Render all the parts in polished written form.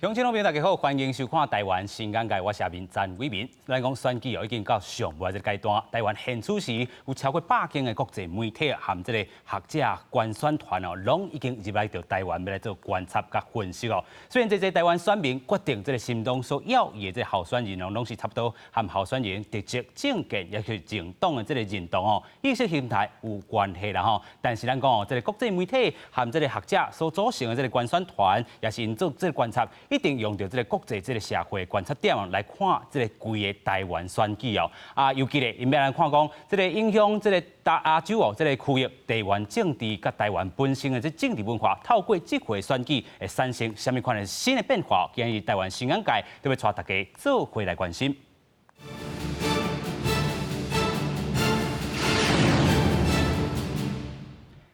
鄉親老朋友大家好，歡迎收看《台灣新眼界》，我是阿明詹偉民。咱講選舉哦，已經到上尾這個階段，台灣現此時有超過100間的國際媒體和這個學者觀選團哦，攏已經入來到台灣，欲來做觀察佮分析哦。雖然這個台灣選民決定這個心中所要的這個候選人哦，攏是差不多和候選人直接政見，抑是政黨的這個認同哦，意識形態有關係啦吼。但是咱講哦，這個國際媒體和這個學者所組成的這個觀選團，也是𪜶做這個觀察，一定用著這個國際這個社會觀察點來看這個規个台灣選舉哦。啊，尤其咧，𪜶欲來看講，這個影響這個大亞洲哦，這個區域地緣政治佮台灣本身的這政治文化，透過這回選舉會產生啥物款的新的變化？今日台灣新眼界，就欲帶大家做伙來關心。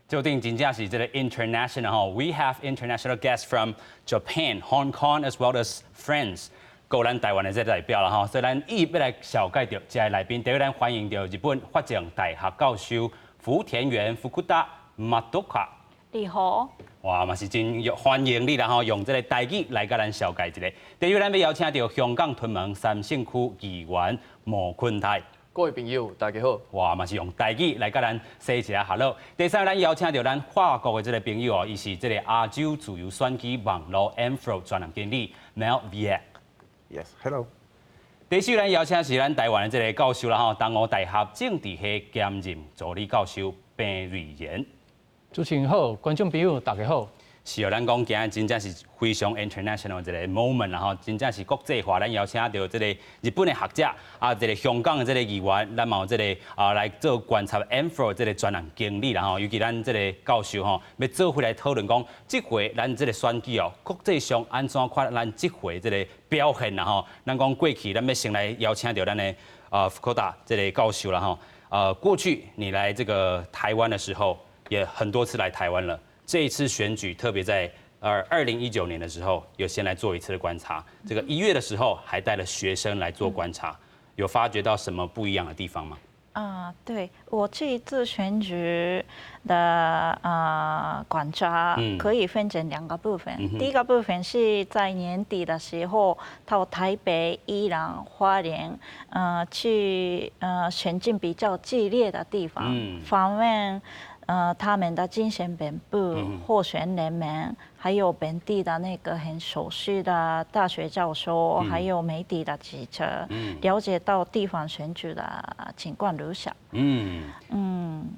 這頂真正是這個 international 吼，we have international guests from Japan, Hong Kong as well as France。閣有咱台灣的這個代表啦吼，所以咱一一欲來紹介著遮的來賓。第一，咱歡迎著日本法政大學教授福田園福田馬多卡。你好。哇，嘛是真歡迎你啦吼，用這個台語來共咱紹介一下。第二，咱欲邀請著香港屯門三聖區議員毛坤泰。各位朋友，大家好。哇，嘛是用台語來共咱 say 一下 hello。第三，咱邀請著咱法國的這個朋友哦，伊是這個亞洲自由選舉網路 AMFREL 專案經理 Mel Viet。 Yes, hello。第四，咱邀請是咱台灣的這個教授啦吼，東吳大學政治系兼任助理教授彭瑞賢。主持人好，觀眾朋友大家好。是哦，咱講今日真正是非常 international 一個 moment 啦吼，真正是國際化。咱邀請著這個日本的學者，啊，這個香港的這個議員，咱嘛有這個啊來做觀察 AMFREL 這個專案經理啦吼。尤其咱這個教授吼，欲做伙來討論講，這回咱這個選舉哦，國際上按怎看咱這回這個表現啦吼。咱講過去，咱欲先來邀請著咱的啊福克達這個教授啦吼。過去你來這個台灣的時候，也很多次來台灣了。這一次選舉，特別在2019年的時候，有先來做一次的觀察。這個1月的時候，還帶了學生來做觀察，有發覺到什麼不一樣的地方嗎？啊，對，我這一次選舉的觀察可以分成兩個部分。第一個部分是在年底的時候，到台北、宜蘭、花蓮，去選情比較激烈的地方訪問他們的競選本部候選人們，還有本地的那個很熟悉的大學教授，還有媒體的記者，了解到地方選舉的情況如下。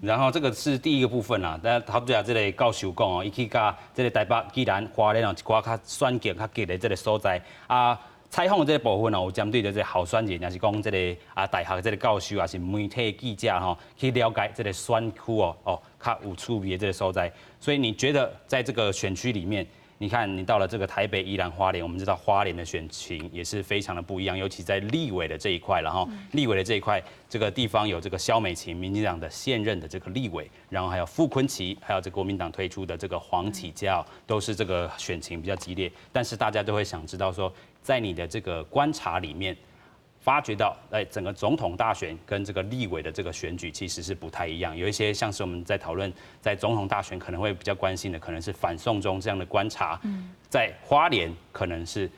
然後這個是第一個部分啦。但頭拄仔這個教授講哦，伊去佮這個台北、宜蘭、花蓮哦，一寡較選情較激烈這個所在啊。採訪的這個部分哦，有針對著這個候選人，抑是講這個啊大學這個教授，抑是媒體記者吼，去了解這個選區哦，哦，較有趣味的這個所在。所以你覺得在這個選區裡面，你看你到了這個台北、宜蘭、花蓮，我們知道花蓮的選情也是非常的不一樣，尤其在立委的這一塊，然後立委的這一塊，這個地方有這個蕭美琴，民進黨的現任的這個立委，然後還有傅崐萁，還有這個國民黨推出的這個黃啟嘉，都是這個選情比較激烈。但是大家都會想知道說，在你的這個觀察裡面，發覺到，哎，整個總統大選跟這個立委的這個選舉其實是不太一樣。有一些像是我們在討論，在總統大選可能會比較關心的，可能是反送中這樣的觀察，在花蓮可能是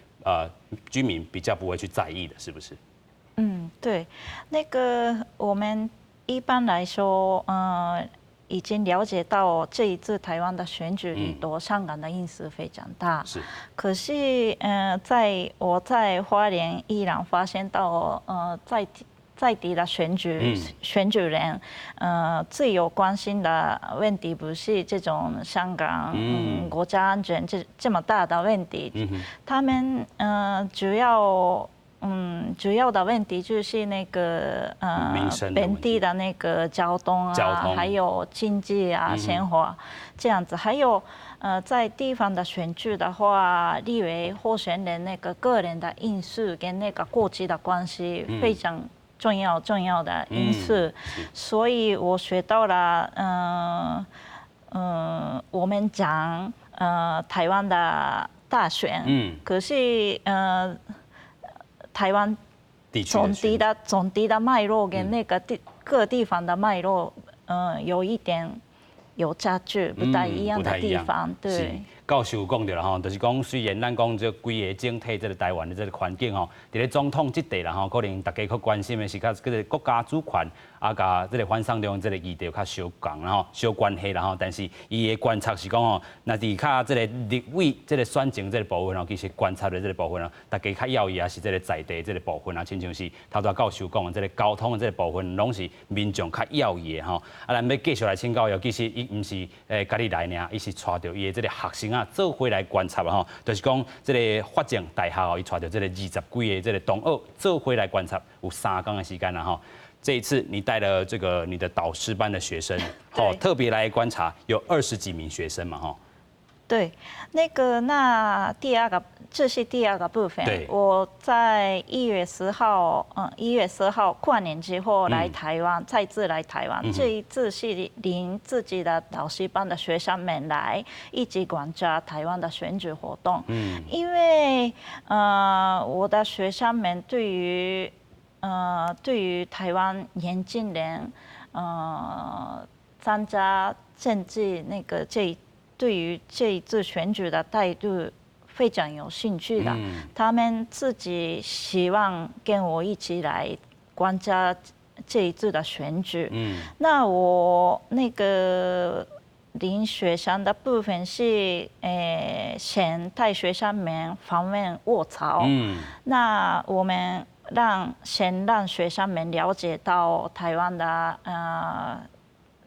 居民比較不會去在意的，是不是？嗯，對，那個我們一般來說，已經了解到這一次台灣的選舉裡頭，香港的因素非常大。可是，在我在花蓮依然發現到，在地的選舉人，最有關心的問題不是這種香港國家安全這麼大的問題，他們主要的問題就是那個本地的那個交通啊，還有經濟啊、生活這樣子，還有在地方的選舉的話，立委候選人那個個人的因素跟那個國籍的關係非常重要的因素，所以我學到了，我們講台灣的大選，可是台灣總體的脈絡跟那個各地方的脈絡，有一點有差距，不太一樣的地方。對。教授講著啦吼，就是講雖然咱講這規个整體這个台灣的這个環境吼，佇咧總統這塊啦吼，可能大家較關心的是較這个國家主權啊，佮這个反送中這个議題較相仝啦吼，相關係啦吼。但是伊的觀察是講吼，若佇較這个立委這个選情這个部分吼，其實觀察的這个部分哦，大家較要意也是這个在地這个部分啊，親像是頭拄教授講的這个交通的這个部分，攏是民眾較要意的吼。啊，咱欲繼續來請教伊，其實伊毋是家己來爾，伊是帶著伊的這个學生啊，做伙來觀察吼，就是講這个法政大學哦，伊帶著這个二十幾个這个同學做伙來觀察，有3工的時間啦吼。這一次你帶了這個你的導師班的學生，好，特別來觀察，有二十幾名學生嘛，吼。對，那個那第二個，這是第二個部分。我在一月十號，1月10號跨年之後來台灣，再次來台灣。這一次是領自己的導師班的學生們來一起觀察台灣的選舉活動。因為我的學生們對於台灣年輕人，參加政治那個這。對於這一次選舉的態度非常有興趣的，他們自己希望跟我一起來觀察這一次的選舉。那我那個領學生的部分是，先帶學生們訪問窩巢。那我們先讓學生們了解到台灣的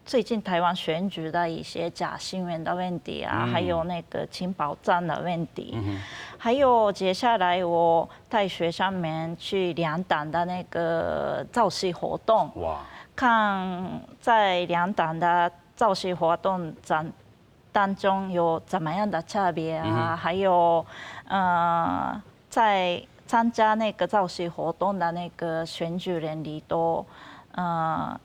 最近台灣選舉的一些假新聞的問題啊，還有那個情報戰的問題，還有接下來我帶學生們去兩黨的那個造勢活動，看在兩黨的造勢活動當中有怎麼樣的差別啊，還有在參加那個造勢活動的那個選舉人裡頭，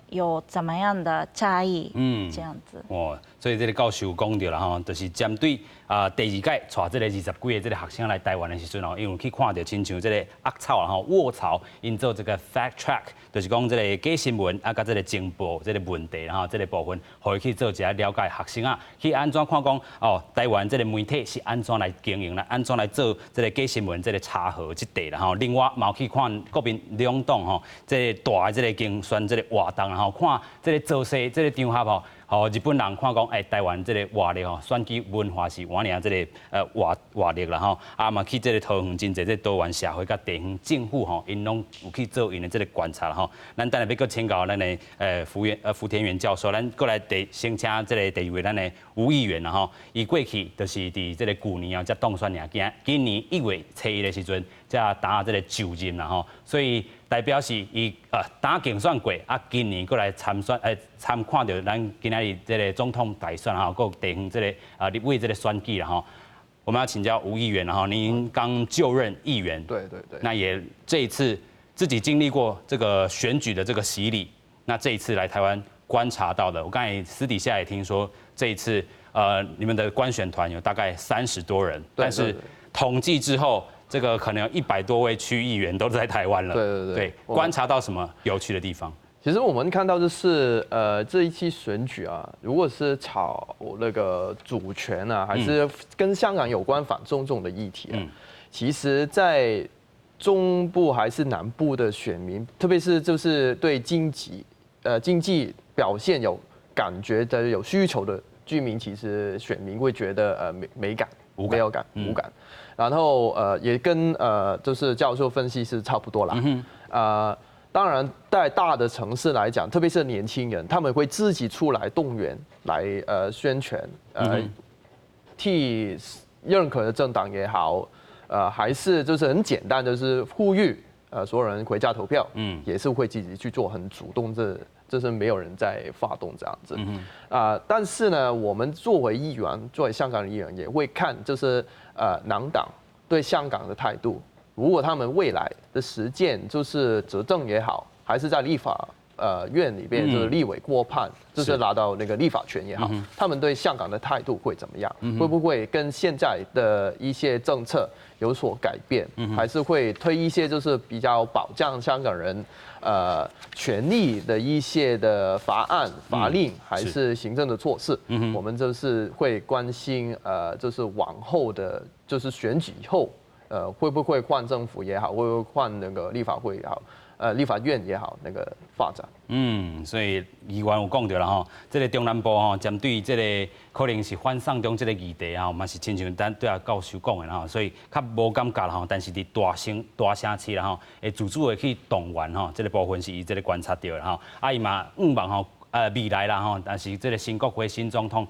有怎麼樣的差異？這樣子。哦，所以這个教授講著啦吼，就是針對啊第二屆帶這个二十幾个這个學生來台灣的時陣吼，因為去看著親像這个鴨草啦吼，臥槽，𪜶做這个 fact check，就是講這个假新聞啊，佮這个情報這个問題吼，這个部分，予伊去做一下了解學生啊，去按怎看講哦，台灣這个媒體是按怎來經營啦，按怎來做這个假新聞這个查核這塊啦吼。另外，嘛有去看國民兩黨吼，這个大的這个競選這个活動吼，看這个造勢這个場合吼。予日本人看講，欸，台灣這个活力吼，選舉文化是偌爾這个活力啦吼，啊嘛去這个桃園真濟這个多元社會佮地方政府吼，𪜶攏有去做𪜶的這个觀察吼。咱等下欲閣請教咱的福田源教授，咱過來先請這个第二位咱的吳議員啦吼。伊過去就是佇這个舊年啊，才當選爾，今年1月初1的時陣，才當這个就任啦吼，所以代表是伊當競選過，啊，今年閣來參選，參看著咱今仔日這个總統大選吼，閣地方這个立委這个選舉啦吼。我們要請教吳議員哈，您剛就任議員，那也這一次自己經歷過這個選舉的這個洗禮，那這一次來台灣觀察到的，我剛才私底下也聽說，這一次你們的觀選團有大概30多人，但是統計之後，這個可能有100多位區議員都在台灣了。對，觀察到什麼有趣的地方？其實我們看到的是，這一期選舉啊，如果是炒那個主權啊，還是跟香港有關反送中的議題啊，其實，在中部還是南部的選民，特別是就是對經濟表現有感覺的、有需求的居民，其實選民會覺得沒感，沒有感，無感。然後也跟就是教授分析是差不多啦。當然在大的城市來講，特別是年輕人，他們會自己出來動員來宣傳，替認可的政黨也好，還是就是很簡單，就是呼籲所有人回家投票，也是會自己去做，很主動，這是沒有人在發動這樣子。啊，但是呢，我們作為議員，作為香港的議員，也會看就是兩黨對香港的態度。如果他們未來的實踐就是執政也好，還是在立法院裡邊，就是立委過半，就是拿到那個立法權也好，他們對香港的態度會怎麼樣？會不會跟現在的一些政策有所改變？還是會推一些就是比較保障香港人權利的一些的法案、法令，還是行政的措施？我們就是會關心就是往後的，就是選舉以後，會不會換政府也好，會不會換那個立法會也好，立法院也好，那個發展。嗯，所以議員有講著啦吼，這個中南部吼，針對這個可能是反送中這個議題啊，嘛是親像咱拄仔教授講的吼，所以較無感覺啦吼。但是佇大城大城市啦吼，會自主的去動員吼，這個部分是伊這個觀察著的吼。啊，伊嘛向望吼，未來啦吼，但是這個新國會新總統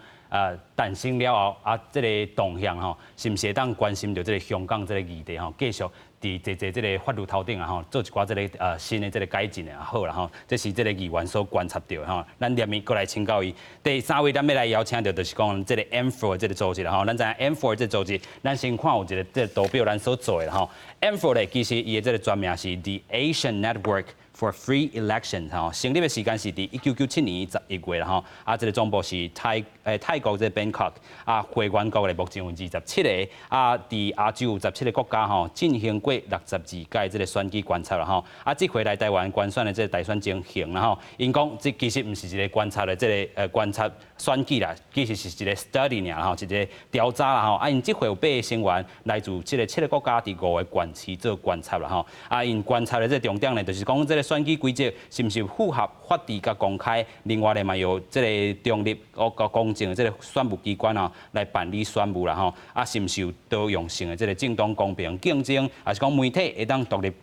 誕生了後，啊，這個動向吼，是毋是會當關心著這個香港這個議題吼，繼續佇坐坐這個法律頭頂啊吼，做一寡這個新的這個改進的也好啦吼，這是這個議員所觀察著的吼。咱連面過來請教伊。第三位，咱欲來邀請著就是講這個 M4 這個組織啦吼。咱知影 M4 這個組織，咱先看有一個這個圖表，咱所做的吼。M4 咧，其實伊的這個全名是 The Asian Network for Free Elections 吼，成立的時間是佇1997年11月啦吼。啊，這個總部是泰國這個 Bangkok，啊，會員國咧目前有27個，啊，佇亞洲有17個國家吼，進行過62屆這個選舉觀察啦吼。啊，這回來台灣觀選的這個大選情形啦吼，𪜶講這其實毋是一個觀察的這個觀察選舉啦，其實是一個 study 爾吼，一個調查啦吼。啊，𪜶這回有八個成員來自這個七個國家，佇五個縣市做觀察啦吼。啊，𪜶觀察的這個重點呢，就是講這個選舉規則是毋是符合法治佮公開，另外呢嘛由這個中立佮公正的這個選務機關啊來辦理選務啦吼。啊，是毋是有多樣性的這個政黨公平競爭，抑是講媒體會當獨立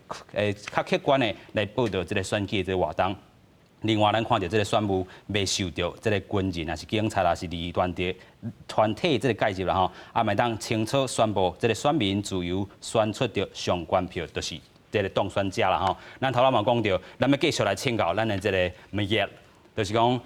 較客觀的來報導這個選舉的這個活動。另外，咱看著這個選務袂受著這個軍人，抑是警察，抑是利益團體這個介入啦吼，啊，會當清楚宣布這個選民自由選出著上懸票，就是這個當選者啦吼。咱頭先嘛講著，咱欲繼續來請教咱的這個 Miguel，就是講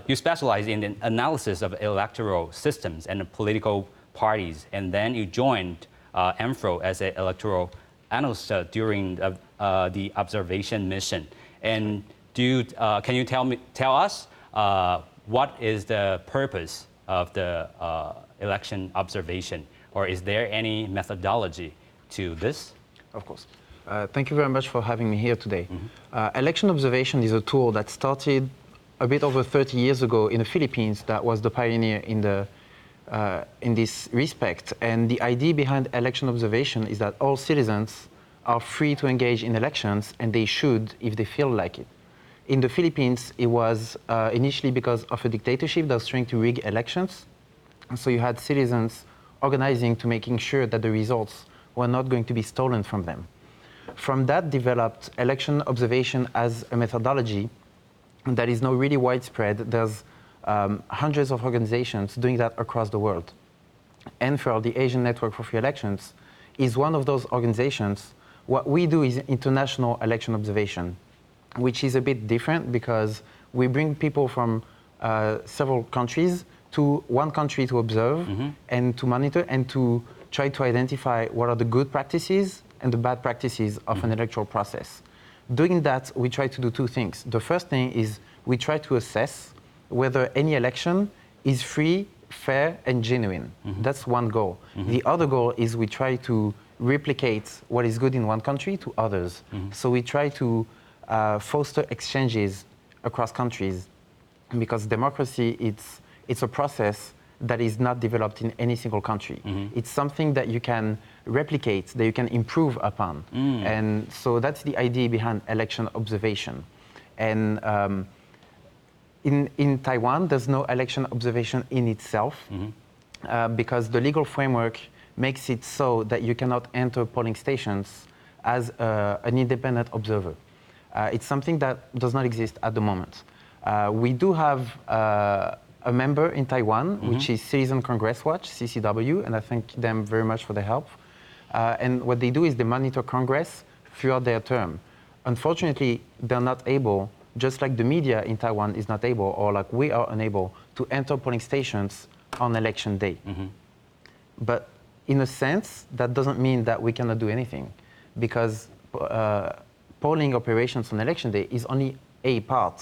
，you specialize in the analysis of electoral systems and political parties, and then you joined ANFREL as an electoral analyst during the observation mission. And can you tell us what is the purpose of the election observation, or is there any methodology to this? Of course. Thank you very much for having me here today. Election observation is a tool that started a bit over 30 years ago in the Philippines that was the pioneer in this respect. And the idea behind election observation is that all citizens are free to engage in elections, and they should if they feel like it. In the Philippines, it was initially because of a dictatorship that was trying to rig elections. So you had citizens organizing to making sure that the results were not going to be stolen from them. From that developed election observation as a methodology that is now really widespread. There's hundreds of organizations doing that across the world. ANFREL, the Asian Network for Free Elections, is one of those organizations. What we do is international election observation, which is a bit different because we bring people from several countries to one country to observe and to monitor and to try to identify what are the good practices and the bad practices of an electoral process. Doing that, we try to do two things. The first thing is we try to assess whether any election is free, fair, and genuine. That's one goal. The other goal is we try to replicate what is good in one country to others. So we try to foster exchanges across countries because democracy, it's a process that is not developed in any single country. It's something that you can replicate, that you can improve upon. And so that's the idea behind election observation. And in Taiwan, there's no election observation in itself because the legal framework makes it so that you cannot enter polling stations as an independent observer. It's something that does not exist at the moment. We do have a member in Taiwan, which is Citizen Congress Watch, CCW, and I thank them very much for the help. And what they do is they monitor Congress throughout their term. Unfortunately, they're not able, just like the media in Taiwan is not able, or like we are unable, to enter polling stations on election day. But in a sense, that doesn't mean that we cannot do anything, because polling operations on election day is only A part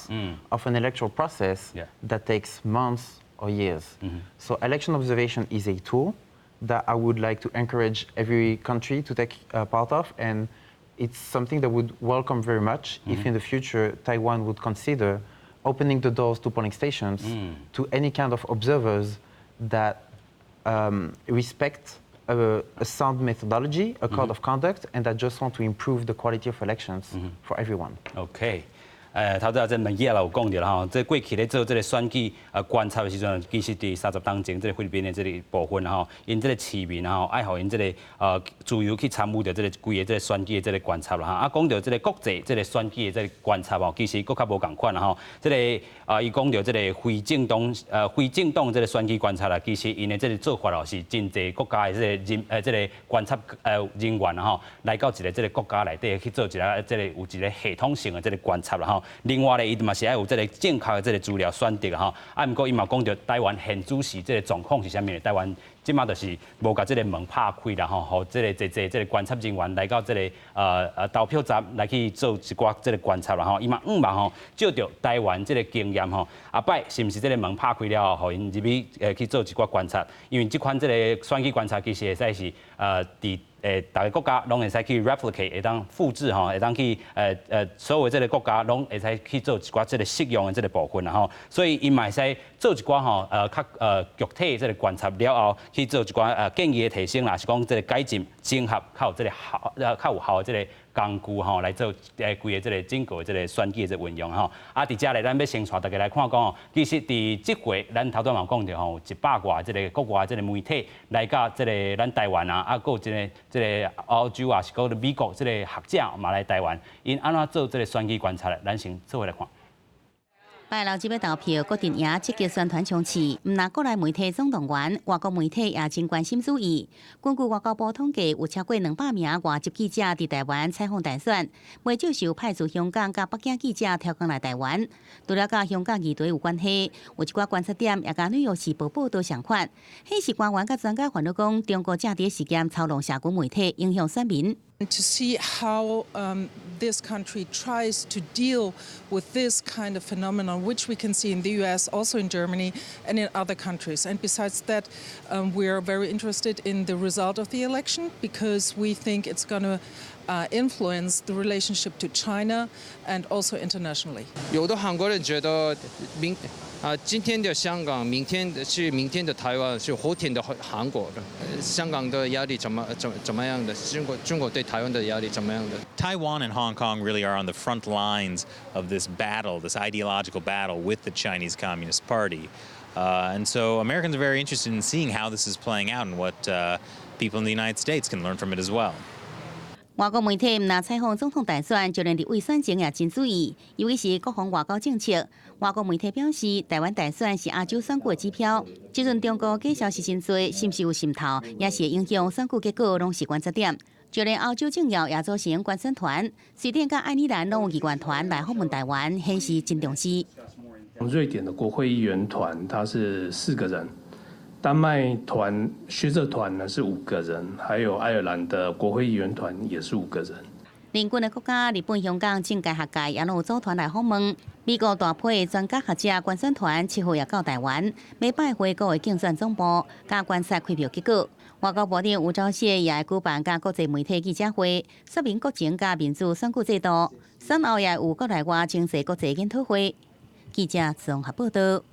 of an electoral process that takes months or years. So election observation is a tool that I would like to encourage every country to take part of, and it's something that would welcome very much if in the future Taiwan would consider opening the doors to polling stations to any kind of observers that respect a sound methodology, a code of conduct, and that just want to improve the quality of elections for everyone. OK。頭拄仔這問記也有講著啦吼，這過去咧做這个選舉觀察的時陣，其實佇30冬前，這个菲律賓的這个部分吼，𪜶這个市民吼，愛予𪜶這个自由去參與著這个規个這个選舉的這个觀察啦吼。啊，講著這个國際這个選舉的這个觀察吼，其實閣較無仝款啦吼。這个伊講著這个非政黨這个選舉觀察啦，其實𪜶的這个做法哦，是真濟國家的這个人這个觀察人員吼，來到一个這个國家內底去做一个這个有一个系統性的這个觀察啦吼。另外咧，伊嘛是愛有這个正確的這个資料選擇吼。啊，毋過伊嘛講著台灣現主時這个狀況是啥物呢？台灣這馬就是無共這个門拍開啦吼，予這个濟濟這个觀察人員來到這个投票站來去做一寡這个觀察啦吼。伊嘛向望吼，借著台灣這个經驗吼，後擺是毋是這个門拍開了後，予𪜶入去去做一寡觀察？因為這款這个選舉觀察其實會使是佇逐个國家攏會使去 replicate，會當複製吼，會當去所有這个國家攏會使去做一寡這个適用的這个部分啦吼。所以𪜶嘛會使做一寡吼較具體這个觀察了後，去做一寡建議的提升啦，是講這个改進整合較有這个效較有效的這个工具吼，來做規个這个整個這个選舉的這個運用吼。啊，佇遮咧，咱欲先帶大家來看講吼，其實佇這回咱頭拄嘛講著吼，有100外這个國外這个媒體來到這个咱台灣啊，啊，閣有這个歐洲啊，是閣美國這個學者嘛來台灣，𪜶按怎做這个選舉觀察咧？咱先做伙來看。拜六日欲投票，各陣營積極宣傳衝刺，毋但國內媒體總動員，外國媒體也真關心注意。根據外交部統計，有超過200名外籍記者佇台灣採訪大選，袂少受派駐香港佮北京記者挑工來台灣。除了佮香港議題有關係，有一寡觀察點也佮紐約時報報導相款，顯示官員佮專家煩惱講，中國政治事件操弄社群媒體，影響選民。 To see how this country tries to deal with this kind of phenomenon, which we can see in the US, also in Germany, and in other countries. And besides that, we are very interested in the result of the election because we think it's going to influence the relationship to China and also internationally. 有的韓國人覺得明啊，今天的香港，明天是明天的台灣，是後天的韓國的。香港的壓力怎麼樣的？中國對台灣的壓力怎麼樣的？Taiwan and Hong Kong really are on the front lines of this battle, this ideological battle with the Chinese Communist Party. And so Americans are very interested in seeing how this is playing out and what people in the United States can learn from it as well. 外國媒體毋但採訪總統大選，就連立委選情也真注意，尤其是國防外交政策。外國媒體表示，台灣大選是亞洲選舉的指標。這陣中國假消息真濟，是毋是有滲透，也是會影響選舉結果，攏是觀察點。就連歐洲政要也組成觀選團，瑞典佮愛爾蘭攏有議員團來訪問台灣，顯示真重視。瑞典的國會議員團，他是四個人。丹麥團學者團呢是五個人，還有愛爾蘭的國會議員團也是五個人。鄰近的國家，日本、香港政界學界也攏有組團來訪問。美國大批的專家學者觀選團7號也到台灣，欲拜會各位競選總部，佮觀察開票結果。外交部長吳釗燮也會舉辦佮國際媒體記者會，說明國情佮民主選舉制度。選後也有國內外真濟國際研討會。記者綜合報導。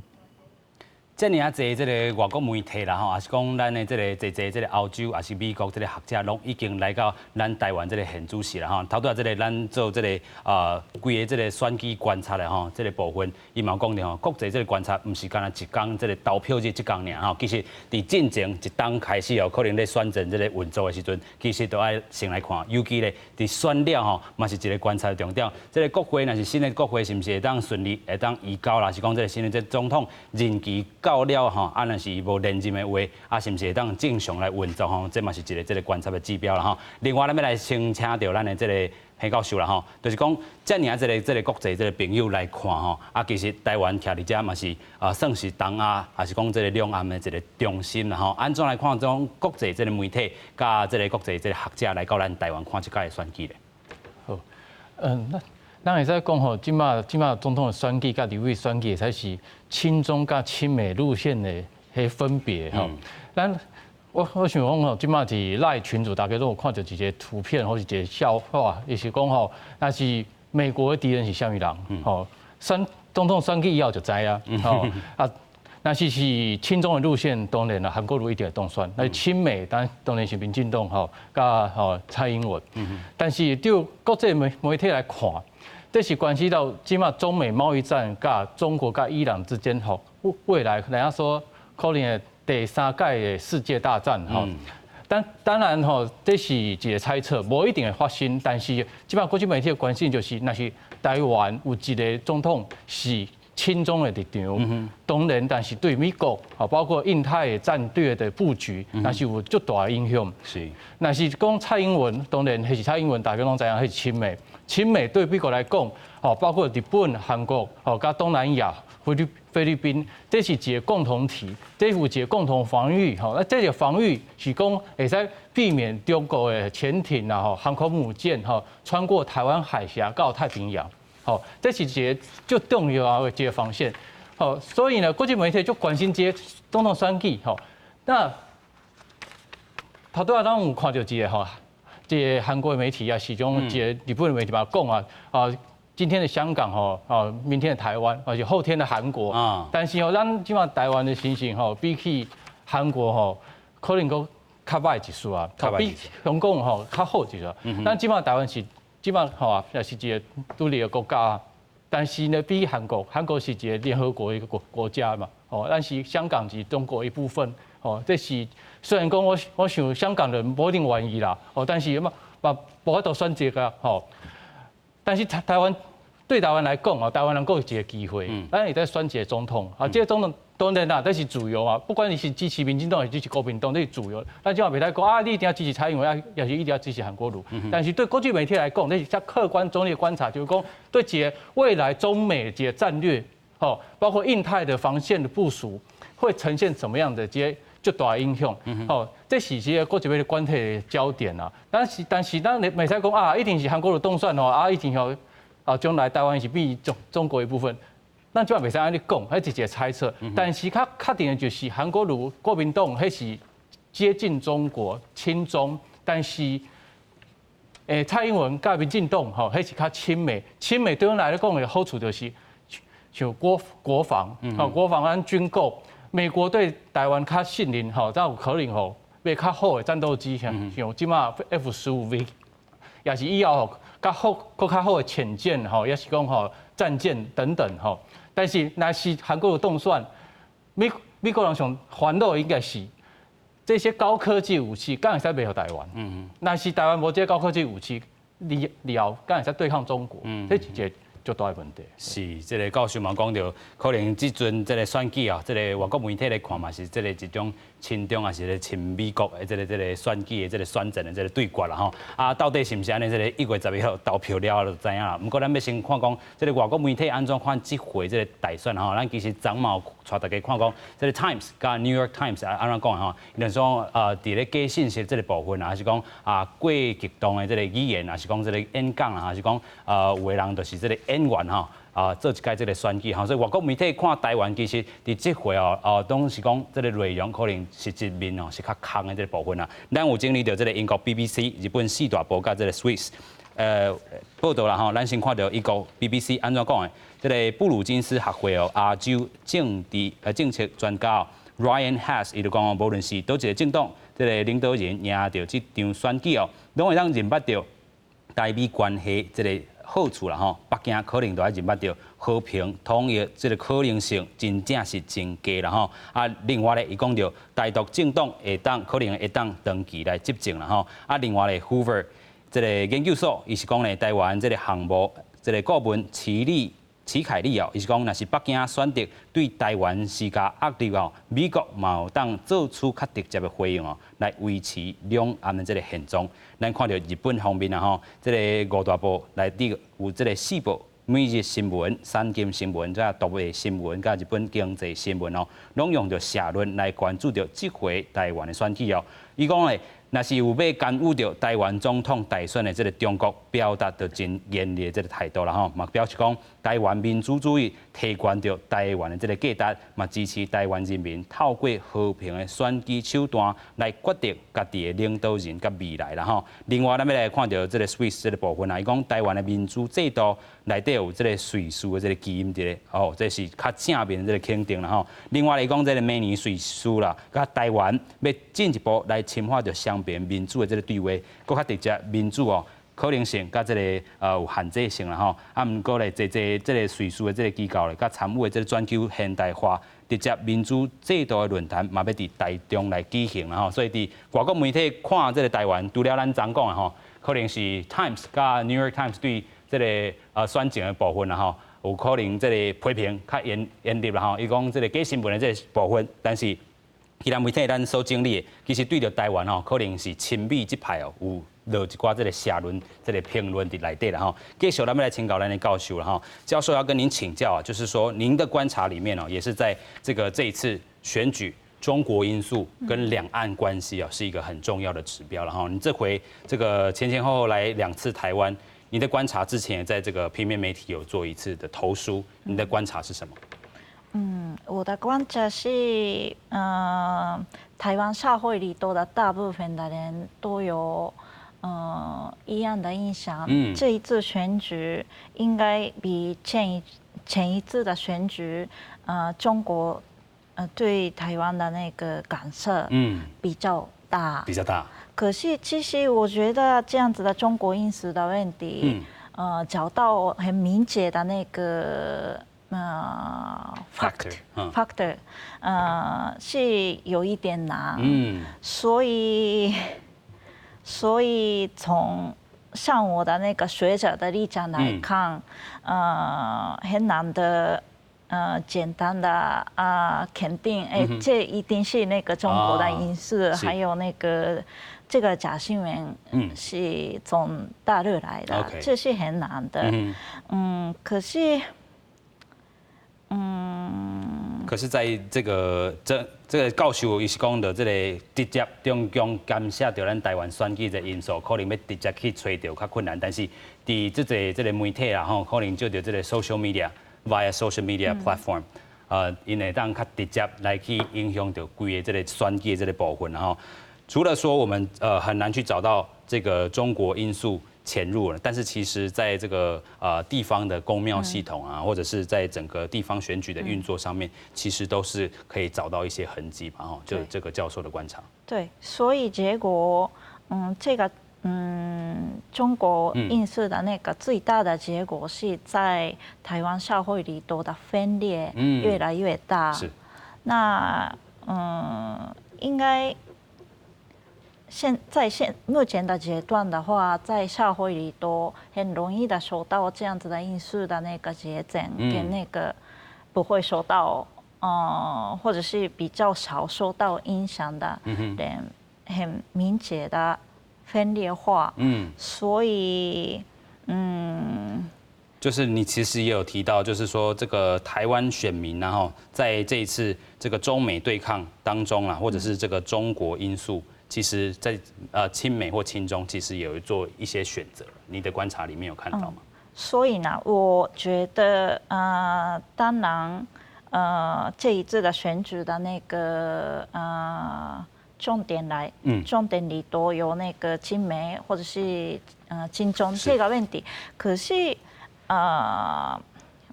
遮爾仔濟這个外國媒體啦吼，也是講咱的這个濟濟這个歐洲，也是美國這个學者，攏已經來到咱台灣這个現主時啦吼。頭拄仔這个咱做這个規个這个選舉觀察的吼，這个部分，伊嘛有講著吼，國際這个觀察毋是干焦一工這个投票日這工爾吼，其實佇進前一冬開始哦，可能咧選戰這个運作的時陣，其實都愛先來看，尤其咧佇選了吼，嘛是一个觀察的重點。這个國會若是新的國會，是毋是會當順利會當移交啦？是講這个新的這總統任期到了吼，啊，若是伊無連任的話，啊，是毋是會當正常來運作吼？這嘛是一個這个觀察的指標啦吼。另外，咱欲來先請著咱的這个彭教授啦吼，就是講遮爾仔這个這个國際這个朋友來看吼，啊，其實台灣徛佇遮嘛是啊，算是東亞，抑是講這个兩岸的一個中心啦吼。按怎來看這種國際這个媒體，佮這个國際這个學者來到咱台灣看這屆的選舉咧？好，嗯，那。咱會使講吼，這馬總統的選舉佮立委選舉，才是親中佮親美路線的彼分別吼。咱我想講吼，這馬佇 LINE 群組，大家攏有看著一個圖片或是一個笑話，伊是講吼，若是美國的敵人是啥物人？吼，選總統選舉以後就知啊。吼啊，若是親中的路線，當然啦，韓國瑜一定會當選。若親美，當然是民進黨吼，佮吼蔡英文。但是就國際媒體來看，這是關係到這馬中美貿易戰，佮中國佮伊朗之間吼，未來人家說可能會第三屆的世界大戰吼。但當然吼，這是一個猜測，無一定會發生。但是這馬國際媒體的關心就是，若是台灣有一個總統是親中的立場，當然，但是對美國啊，包括印太的戰略的布局，若是有足大的影響。若是講蔡英文，當然彼是蔡英文，大家攏知影彼是親美。親美對美國來講，吼，包括日本、韓國，吼，佮東南亞、菲律賓，這是一個共同體，這有一個共同防禦，吼，那這個防禦是講會使避免中國的潛艇啊、吼，航空母艦，吼，穿過台灣海峽到太平洋，吼，這是一個足重要的一個防線，吼，所以呢，國際媒體就關心這個總統選舉，吼，那頭拄仔咱有看著一個吼。這個韓國媒體啊，是種這個日本的媒體嘛講啊，啊，今天的香港吼，啊，明天的台灣，而且後天的韓國啊。但是吼，咱這馬台灣的情形吼，比起韓國吼，可能閣較䆀一絲啊，比香港吼較好一絲。咱這馬台灣是這馬吼，也是一個獨立的國家，但是呢，比起韓國，韓國是一個聯合國一個國家嘛，哦，但是香港是中國一部分。哦，這是雖然講我想香港人無一定願意啦，哦，但是嘛嘛無法度選擇啊，吼。但是台灣對台灣來講啊，台灣人閣有一個機會，咱會使選一個總統啊，這個總統當然啦，這是自由啊，不管你是支持民進黨還是支持國民黨，這是自由。咱這馬袂使講啊，你一定要支持蔡英文，啊，抑是一定要支持韓國瑜。但是對國際媒體來講，這是較客觀中立觀察，就是講對這個未來中美這個戰略，吼，包括印太的防線的部署，會呈現什麼樣的這個足大影響，吼，這是這個國際媒體關切的焦點啊。但是，咱袂使講啊，一定是韓國瑜當選吼，啊，一定吼，啊，將來台灣是變中國一部分。咱這馬袂使按呢講，彼是一個猜測。但是較確定的就是韓國瑜國民黨彼是接近中國親中，但是，蔡英文佮民進黨吼，彼是較親美，親美對阮來講的好處就是像國防，吼，國防按軍購。美國對台灣較信任，吼，才有可能吼買較好的戰鬥機，像這馬 F-15V，也是以後吼較好、閣較好的潛艦，吼，抑是講吼戰艦等等，吼。但是若是韓國瑜當選，美國人上煩惱應該是這些高科技武器，敢會使賣予台灣？若是台灣無這高科技武器，你了敢會使對抗中國？這是一個足大的問題。是，這個教授嘛講著，可能這陣這個選舉啊，這個外國媒體來看嘛，是這個一種親中抑是咧親美國的這個選舉的這個選戰的這個對決啦吼。啊，到底是毋是按呢？這個1月11號投票了後就知影啦。毋過咱欲先看講，這個外國媒體按怎看這回這個大選吼？咱其實昨嘛有帶大家看講，這個 Times 佮 New York Times 啊按怎講吼？伊就說啊，佇咧假信息這個部分啊，還是講啊過激動的這個語言，還是講這個演講啊，還是講啊有的人就是這個演員吼。啊，做一屆這個選舉吼，所以外國媒體看台灣其實佇這回哦，哦，攏是講這個內容可能實質面哦是較空的這個部分啊。咱有整理著這個英國 BBC、日本四大報佮這個 Swiss 報道啦吼，咱先看著英國 BBC 按怎講的，這個布魯金斯學會哦亞洲政治政策專家哦 Ryan Hass 伊就講哦，無論是佗一個政黨，這個領導人贏著這場選舉哦，攏會當認捌著台美關係這個好處啦吼，北京可能就愛認捌著和平統一這個可能性真正是真低啦吼。啊，另外咧，伊講著台獨政黨會當可能會當長期來執政啦吼。啊，另外咧，Hoover 這個研究所伊是講咧，台灣這個項目這個顧問齊凱利哦，伊是講，若是北京選擇對台灣施加壓力哦，美國嘛有當做出較直接的回應哦，來維持兩岸的這個現狀。咱看著日本方面啊吼，這個五大報內底有這個四報，每日新聞、產經新聞、這獨立新聞、佮日本經濟新聞哦，攏用著社論來關注著這回台灣的選舉哦。伊講咧，若是有欲干預著台灣總統大選的這个中國，表達著真嚴厲的這个態度啦吼，嘛表示講台灣民主主義提懸著台灣的這个價值，嘛支持台灣人民透過和平的選舉手段來決定家己的領導人佮未來啦吼。另外，咱欲來看著這个 Swiss 這个部分啊，伊講台灣的民主制度內底有這个瑞士的這个基因佇咧，哦，這是較正面的這个肯定啦吼。另外來講，這个明年瑞士啦，佮台灣欲進一步來深化著雙邊民主的這个對話，閣較直接民主哦，可能性佮這个有限制性啦吼。啊，毋過咧，濟濟這个瑞士的這个機構咧，佮參與的這个全球現代化直接民主制度的論壇，嘛欲佇台中來舉行啦吼。所以佇外國媒體看這个台灣，除了咱昨講的吼，可能是 Times 佮 New York Times 對這个選情的部分啦吼，有可能這个批評較嚴嚴厲啦吼。伊講這个假新聞的這个部分，但是其他媒體咱所整理的，其實對著台灣吼，可能是親美這派哦，有落一寡這个社論、這个評論佇內底啦吼。繼續咱欲來請教咱的教授啦吼，教授要跟您請教啊，就是說您的觀察裡面哦，也是在這个這一次選舉，中國因素跟兩岸關係啊，是一個很重要的指標了哈。你這回這個前前後後來兩次台灣，你的觀察之前也在這個平面媒體有做一次的投書，你的觀察是什麼？嗯，我的觀察是，台灣社會裡頭的大部分的人都有，一樣的印象。這一次選舉應該比前一次的選舉，中國，對台灣的那個干涉，比較大。比較大。可是其實我覺得這樣子的中國因素的問題，找到很明確的那個。factor，是有一點難，所以從像我的那個學者的立場來看，很難的，簡單的啊肯定，哎，這一定是那個中國的因素，還有那個這個假新聞是從大陸來的，這是很難的，可是。可是，在這個教授伊是講著這个直接中共干涉著咱台灣選舉的因素，可能欲直接去揣著較困難。但是，佇這個這个媒體啦吼，可能藉著這个 social media via social media platform，𪜶會當較直接來去影響著規个這个選舉的這个部分吼。除了說我們很難去找到這個中國因素潛入了，但是其實在這個地方的宮廟系統啊，或者是在整個地方選舉的運作上面，其實都是可以找到一些痕跡吧？吼，就這個教授的觀察。對，所以結果，這個中國因素的那個最大的結果是在台灣社會裡頭的分裂越來越大。那應該。現在目前的階段的話，在社會裡都很容易的受到這樣子的因素的那個階層，跟那個不會受到，或者是比較少受到影響的人，很明顯的分裂化。所以，就是你其實也有提到，就是說這個台灣選民，然後在這一次這個中美對抗當中啊，或者是這個中國因素。其實，在親美或親中，其實也有做一些選擇。你的觀察裡面有看到嗎？所以呢，我覺得當然這一次的選舉的那個重點來，重點裡都有那個親美或者是親中這個問題。可是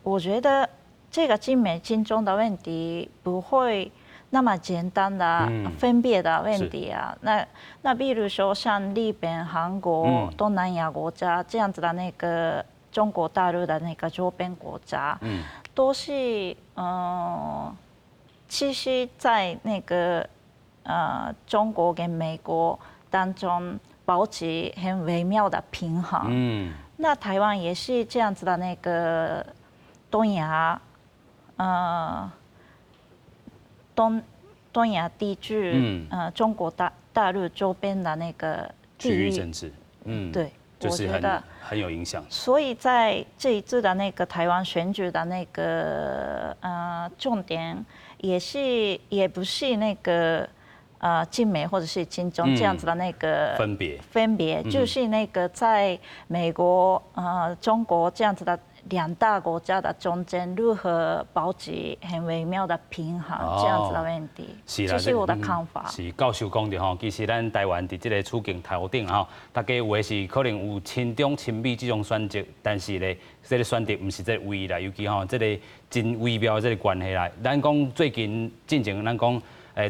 我覺得這個親美親中的問題不會那麼簡單的分別的問題啊，那比如說像日本、韓國、東南亞國家這樣子的那個中國大陸的那個周邊國家，都是其實，在那個中國跟美國當中保持很微妙的平衡。那台灣也是這樣子的那個東亞，東亞地區，中國大陸周邊的那個區域政治，對，就是很有影響。所以在這一次的那個台灣選舉的那個重點，也是也不是那個親美或者是親中這樣子的那個分別，分別就是那個在美國、中國這樣子的兩大國家的中間，如何保持很微妙的平衡，這樣子的問題，是這是我的看法。是教授講的吼，其實咱台灣佇這個處境頭頂吼，大家有的是可能有親中親美這種選擇，但是咧，這個選擇毋是這個唯一啦，尤其吼這個真微妙的這個關係啦。咱講最近進前，咱講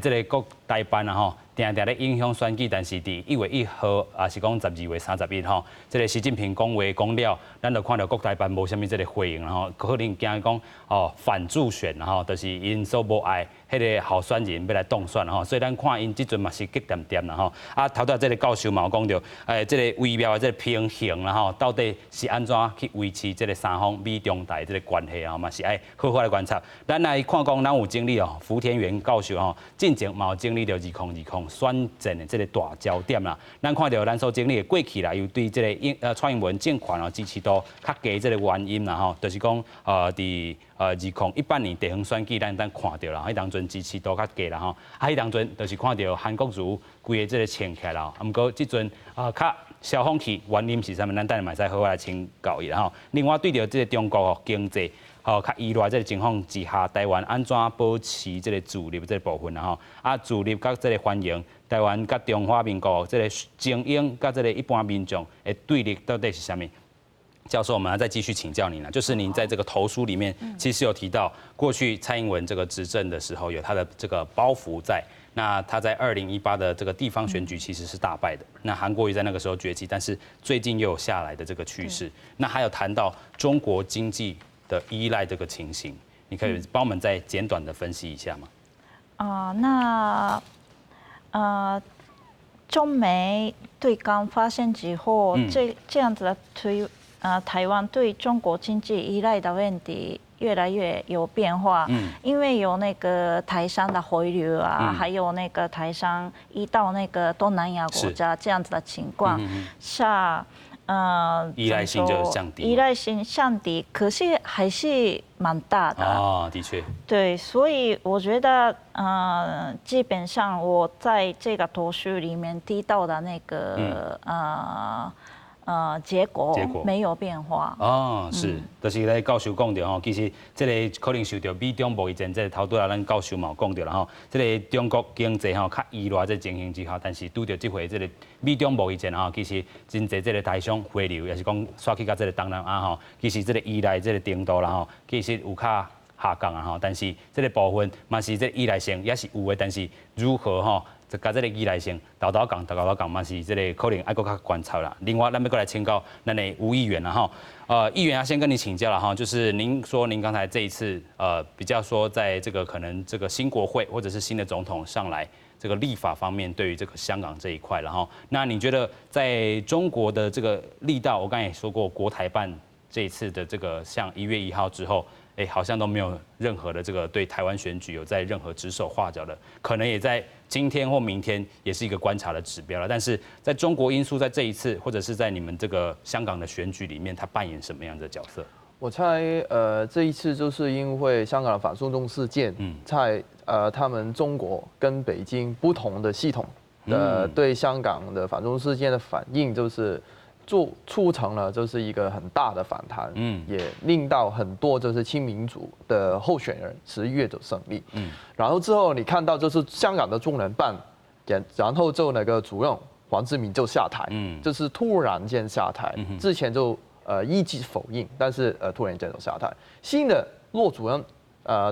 這個國台辦啊吼，定定咧影響選舉，但是佇1月1號，抑是講12月31吼，這個習近平講話講了，咱就看著國台辦無啥物這個回應吼，可能驚講哦反助選吼，就是𪜶所無愛彼個候選人欲來當選吼，所以咱看𪜶這陣嘛是激恬恬啦吼。啊，頭拄仔這個教授嘛有講著，這個微妙的這個平衡啦吼，到底是按怎去維持這個三方美中台這個關係啊，嘛是愛好好來觀察。咱來看講，咱有整理哦，福田園教授吼，進前嘛有整理著2020選戰的這個大焦點啦。咱看著咱所整理的過去啦，又對這個蔡英文政權哦支持度較低這個原因啦吼，就是講佇2018年地方選舉，咱當看著啦，彼當陣支持度較低啦吼，啊，彼當陣就是看著韓國瑜規个這個穿起來啦，啊，毋過這陣較消風去，原因是啥物？咱等下嘛會使好好來請教伊啦吼。另外對著這個中國哦經濟吼較依賴這個情況之下，台灣按怎保持這個自立這個部分啦吼？啊，自立佮這個繁榮，台灣佮中華民國這個精英佮這個一般民眾的對立到底是啥物？教授，我們要再繼續請教您了，就是您在這個投書裡面，其實有提到過去蔡英文這個執政的時候，有他的這個包袱在。那他在2018的這個地方選舉其實是大敗的。那韓國瑜在那個時候崛起，但是最近又有下來的這個趨勢。那還有談到中國經濟的依賴這個情形，你可以幫我們再簡短的分析一下嗎？啊，那中美對抗發生之後，這樣子的推台灣對中國經濟依賴的問題越來越有變化，因為有那個台商的回流啊，還有那個台商移到那個東南亞國家這樣子的情況下，依賴性就降低，依賴性降低，可是還是蠻大的。哦，的確。對，所以我覺得，基本上我在這個圖書裡面提到的那個，結果沒有變化。哦，是，就是咧教授講著吼，其實這個可能受著美中貿易戰，這個頭拄仔咱教授嘛有講著啦吼，這個中國經濟吼較依賴這情形之下，但是拄著這回這個美中貿易戰吼，其實真濟這個台商回流，抑是講煞去共這個東南亞吼，其實這個依賴這個程度啦吼，其實有較下降啊吼，但是這個部分嘛是這個依賴性也是有的，但是如何吼？就佮這個依賴性，沓沓仝，沓沓仝嘛是這個可能愛閣較觀察啦。另外，咱欲閣來請教咱的吳議員啦吼。議員要先跟你請教了哈，就是您說您剛才這一次比較說，在這個可能這個新國會或者是新的總統上來，這個立法方面對於這個香港這一塊，然後那你覺得在中國的這個力道，我剛才也說過，國台辦這一次的這個像1月1號之後，哎，好像都沒有任何的這個對台灣選舉有在任何指手畫腳的，可能也在今天或明天也是一個觀察的指標了。但是在中國因素在這一次或者是在你們這個香港的選舉裡面，它扮演什麼樣的角色？我猜，這一次就是因為香港的反送中事件，在他們中國跟北京不同的系統的對香港的反送中事件的反應，就是做促成了就是一個很大的反彈，也令到很多就是親民主的候選人11月就勝利，然後之後你看到就是香港的中聯辦，然後就那個主任黃志明就下台，就是突然間下台，之前就一直否認，但是突然間就下台。新的駱主任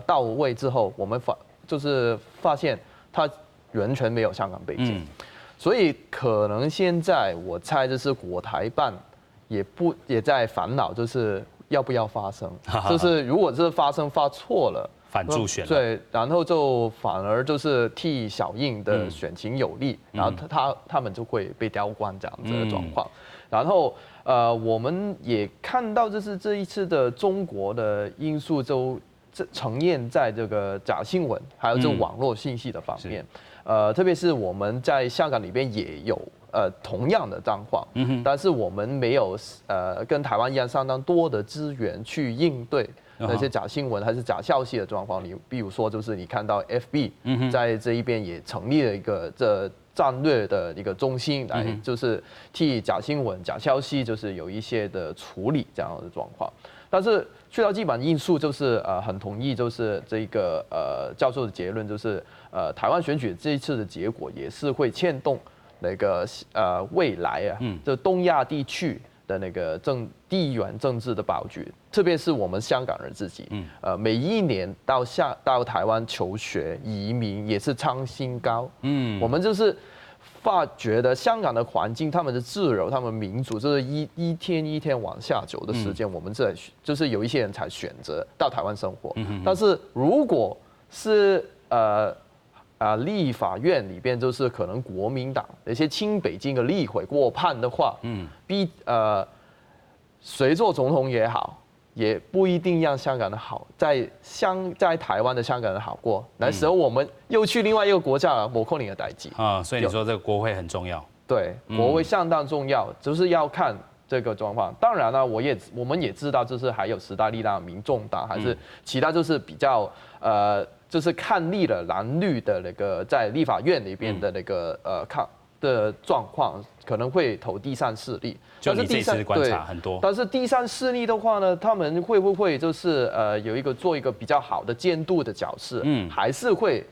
到位之後，我們就是發現他完全沒有香港背景。所以可能現在我猜就是國台辦也不也在煩惱，就是要不要發聲，就是如果是發聲發錯了，反助選，對，然後就反而就是替小英的選情有利，然後他們就會被刁關這樣子的狀況。然後我們也看到就是這一次的中國的因素就這呈現在這個假新聞還有這個網絡信息的方面。特别是我们在香港里边也有同样的状况，但是我们没有跟台湾一样相当多的资源去应对那些假新闻还是假消息的状况。你比如说，就是你看到 FB 在这一边也成立了一个这战略的一个中心，来就是替假新闻、假消息，就是有一些的处理这样的状况。但是去到基本因素，就是很同意，就是这个教授的结论，就是台湾选举这一次的结果也是会牵动那个未来啊，这东亚地区的那个地缘政治的布局，特别是我们香港人自己，每一年到台湾求学移民也是创新高，我们就是发觉得香港的环境、他们的自由、他们民主，就是一天一天往下走的时间，我们这就是有一些人才选择到台湾生活。但是如果是立法院里边就是可能国民党那些亲北京的立委过半的话，谁做总统也好，也不一定让香港的好，在台湾的香港人好过。那时候我们又去另外一个国家了，無可能的代誌啊。所以你说这个国会很重要。对，国会相当重要，就是要看这个状况。当然了，我们也知道，就是还有时代力量、民众党，还是其他，就是比较就是看腻了蓝绿的那个在立法院里边的那个抗的状况，可能会投第三势力。就你这次观察很多。但是第三势力的话呢，他们会不会就是有一个做一个比较好的监督的角色？还是会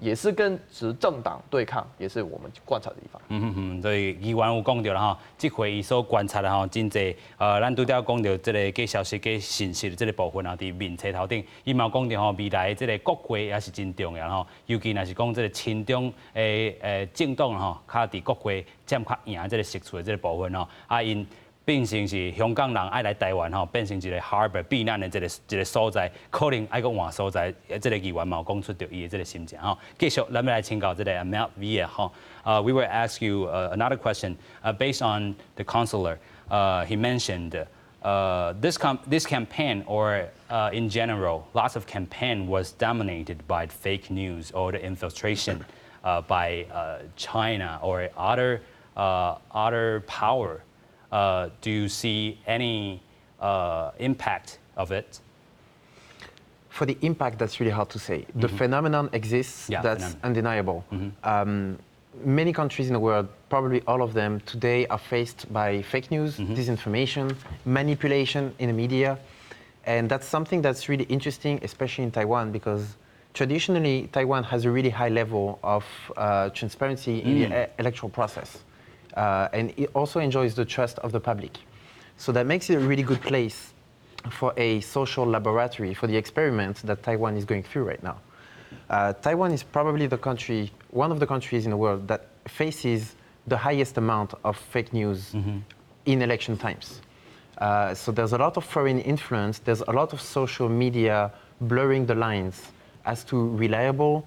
也是跟执政党对抗，也是我们观察的地方。嗯嗯嗯，所以議員有講著啦吼，這回伊所觀察的吼，真濟咱拄才講著這个假消息、假信息的這个部分啊，佇面冊頭頂，伊嘛有講著吼，未來這个國會也是真重要吼，尤其若是講這个親中的政黨吼，較佇國會佔較贏這个席次的這个部分吼，啊𪜶變成是香港人愛來台灣吼，變成一個 harbor 避難的這個所在，可能愛閣換所在。這个議員嘛有講出著伊的這个心情吼。繼續，咱欲來請教這個 Matt Villa 吼。We will ask you another question based on the counselor. He mentioned this campaign or in general, lots of campaign was dominated by fake news or the infiltration by China or other power. Do you see any impact of it? For the impact, that's really hard to say. The phenomenon exists, that's phenomenon. Undeniable. Many countries in the world, probably all of them, today are faced by fake news, disinformation, manipulation in the media. And that's something that's really interesting, especially in Taiwan, because traditionally Taiwan has a really high level of transparency in the electoral process. And it also enjoys the trust of the public. So that makes it a really good place for a social laboratory for the experiment that Taiwan is going through right now. Taiwan is probably the country, one of the countries in the world that faces the highest amount of fake news in election times. So there's a lot of foreign influence, there's a lot of social media blurring the lines as to reliable,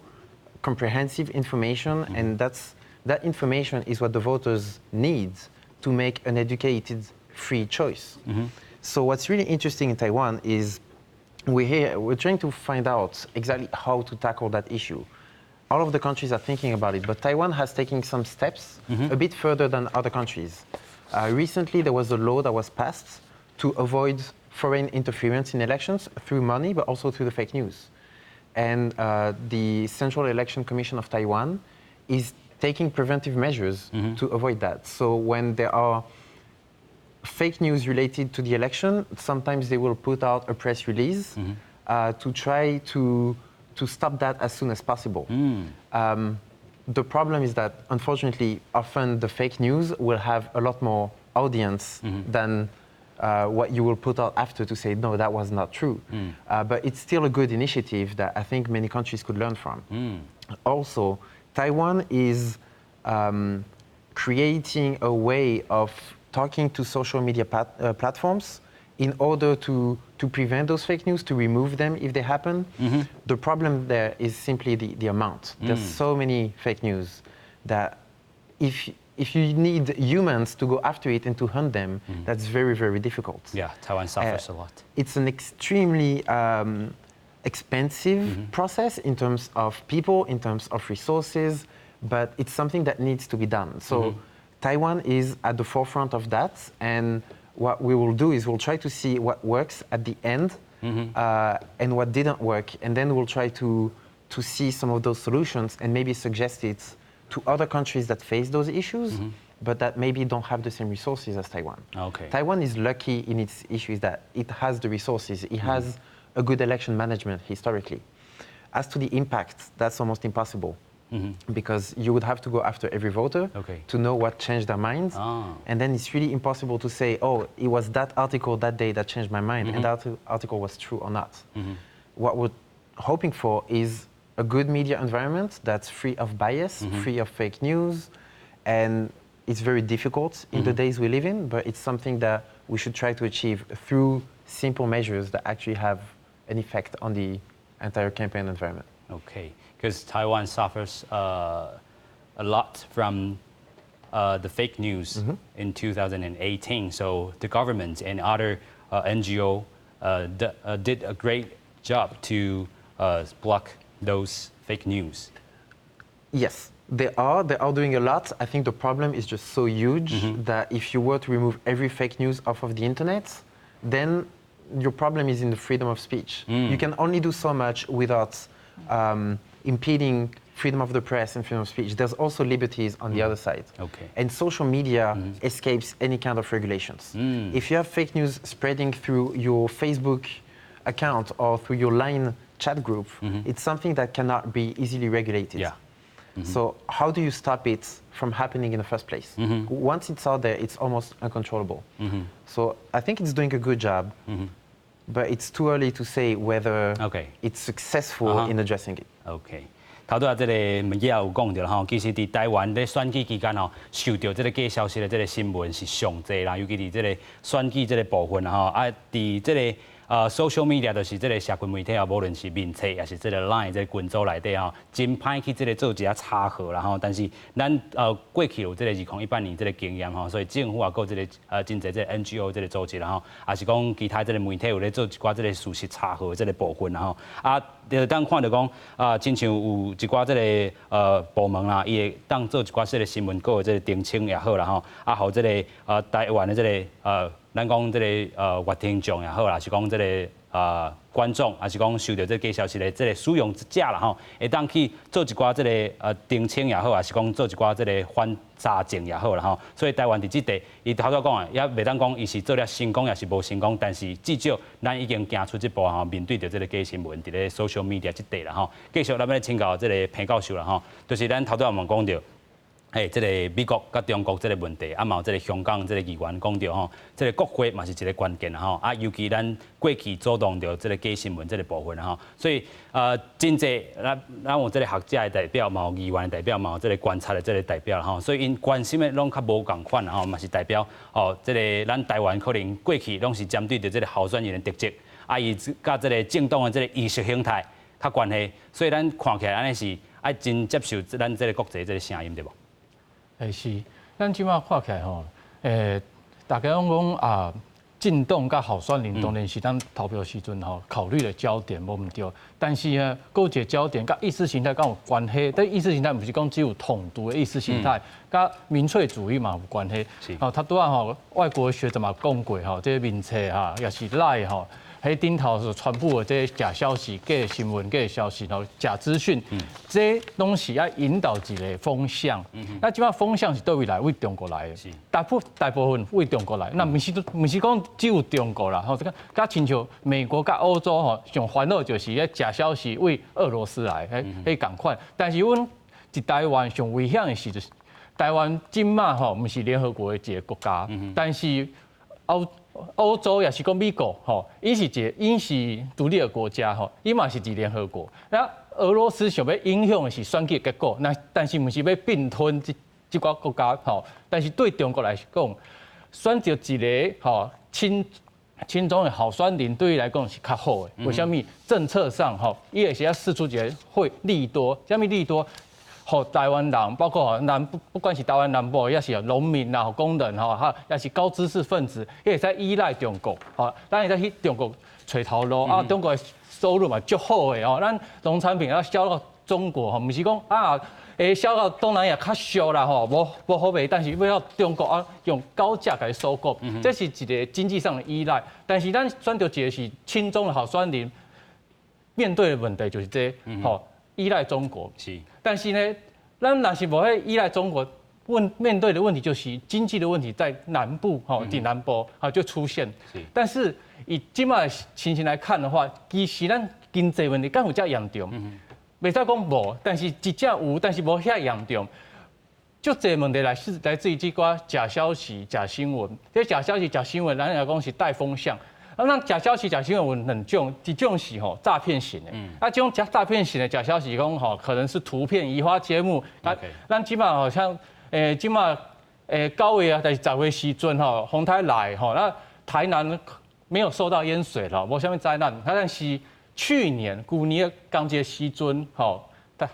comprehensive information, and that information is what the voters need to make an educated, free choice. So what's really interesting in Taiwan is we're trying to find out exactly how to tackle that issue. All of the countries are thinking about it, but Taiwan has taken some steps a bit further than other countries. Recently, there was a law that was passed to avoid foreign interference in elections through money, but also through the fake news. And the Central Election Commission of Taiwan is taking preventive measures to avoid that. So when there are fake news related to the election, sometimes they will put out a press release to try to stop that as soon as possible. The problem is that, unfortunately, often the fake news will have a lot more audience than what you will put out after to say, "No, that was not true." But it's still a good initiative that I think many countries could learn from. Also, Taiwan is creating a way of talking to social media platforms in order to prevent those fake news, to remove them if they happen. The problem there is simply the amount. There's so many fake news that if you need humans to go after it and to hunt them, that's very, very difficult. Yeah, Taiwan suffers a lot. It's an extremely expensive process in terms of people, in terms of resources. But it's something that needs to be done. So Taiwan is at the forefront of that, and what we will do is we'll try to see what works at the end and what didn't work, and then we'll try to see some of those solutions and maybe suggest it to other countries that face those issues, but that maybe don't have the same resources as Taiwan. Taiwan is lucky in its issues that it has the resources, it has a good election management historically. As to the impact, that's almost impossible because you would have to go after every voter to know what changed their minds. And then it's really impossible to say, "Oh, it was that article that day that changed my mind, and that article was true or not." What we're hoping for is a good media environment that's free of bias, free of fake news, and it's very difficult in the days we live in, but it's something that we should try to achieve through simple measures that actually have an effect on the entire campaign environment. Okay, because Taiwan suffers a lot from the fake news in 2018. So the government and other NGO did a great job to block those fake news. Yes, they are. They are doing a lot. I think the problem is just so huge that if you were to remove every fake news off of the internet, then your problem is in the freedom of speech. You can only do so much without impeding freedom of the press and freedom of speech. There's also liberties on the other side. And social media escapes any kind of regulations. If you have fake news spreading through your Facebook account or through your Line chat group, it's something that cannot be easily regulated. So how do you stop it from happening in the first place? Once it's out there, it's almost uncontrollable. So I think it's doing a good job, but it's too early to say whether it's successful in addressing it. OK，頭拄仔這个物件有講著吼，其實佇台灣咧選舉期間吼，受著這个假消息的這个新聞是上濟啦，尤其佇這个選舉這个部分吼，啊，佇這个social media 就是這个社群媒體啊，無論是面冊，抑是這个 Line 這个群組內底吼，真歹去這个做一下查核啦吼。但是咱過去有這个2018年這个經驗吼，所以政府也閣這个真濟這个 NGO 這个組織啦吼，抑是講其他這个媒體有咧做一寡這个事實查核這个部分啦吼。啊，就當看著講啊，親像有一寡這个部門啦，伊會當做一寡這个新聞稿的這个澄清也好啦吼，啊，予這个台灣的這个咱講這个閱聽眾也好啦，是講這个觀眾，抑是講收著這个假消息的這个使用者啦吼，會當去做一寡這个澄清也好，抑是講做一寡這个反查證也好啦吼。所以台灣佇這塊，伊頭拄講的，也袂當講伊是做了成功，抑是無成功，但是至少咱已經行出這步吼，面對著這个假新聞，佇咧 social media 這塊啦吼。繼續咱欲來請教這个彭教授啦吼，就是咱頭拄仔嘛講著。嘿，這个美國佮中國這个問題，啊嘛有這个香港這个議員講著吼，這个國會嘛是一个關鍵啦吼，啊尤其咱過去阻擋著這个假新聞這个部分啦吼，所以真濟咱有這个學者的代表，嘛有議員的代表，嘛有這个觀察的這个代表啦吼，所以𪜶關心的攏較無仝款啦吼，嘛是代表吼，這个咱台灣可能過去攏是針對著這个候選人的特質，啊伊佮這个政黨的這个意識形態較關係，所以咱看起來按呢是愛真接受咱這个國際這个聲音對無？欸是，咱這馬看起來吼，大家攏講啊，政黨佮候選人當然是咱投票時陣吼考慮的焦點，無毋對。但是呢，閣有一个焦點佮意識形態敢有關係？但意識形態毋是講只有統獨的意識形態，佮民粹主義嘛有關係。哦，頭拄仔吼，外國學者嘛講過吼，這个面冊哈，抑是 Line 吼，彼頂頭所傳播的這个假消息、假新聞、假消息、吼假資訊，這攏是愛引導一个風向。那這馬風向是佗位來？為中國來的，大部分為中國來。那毋是講只有中國啦，吼，這个佮親像美國佮歐洲吼，上煩惱就是彼假消息為俄羅斯來，彼仝款。但是阮佇台灣上危險的是，就是台灣這馬吼，毋是聯合國的一个國家，但是歐洲抑是講美國吼，伊是一个，伊是獨立的國家吼，伊嘛是佇聯合國。那俄羅斯想欲影響的是選舉結果，那但是毋是欲併吞這寡國家吼。但是對中國來講，選擇一个吼親中的候選人，對伊來講是較好的。為啥物？政策上吼，伊會使釋出一个會利多，啥物利多？予台灣人，包括南不管是台灣南部，抑是農民啦、工人吼，哈，抑是高知識分子，伊會使依賴中國，吼，咱會使去中國揣頭路啊，中國的收入嘛足好的哦，咱農產品啊銷到中國吼，毋是講啊，銷到東南亞較俗啦吼，無無好賣，但是欲到中國啊，用高價來收購，這是一個經濟上的依賴。但是咱選著一個是親中的候選人，面對的問題就是這吼，依賴中國。但是呢，咱若是無彼依賴中國，面對的問題就是經濟的問題，在南部吼，佇南部啊就出現。但是以這馬情形來看的話，其實咱經濟問題敢有遮嚴重？袂使講無，但是一隻有，但是無遐嚴重。足濟問題來自於這寡假消息、假新聞。這假消息、假新聞，咱來講是帶風向。啊，咱假消息、假新聞有兩種，一種是吼詐騙型的，啊，這種假詐騙型的假消息講吼，可能是圖片移花接木。啊，咱這馬好像這馬9月啊，還是10月時陣吼，風台來吼，那台南沒有受到淹水了，無啥物災難。但是去年舊年仝一個時陣吼，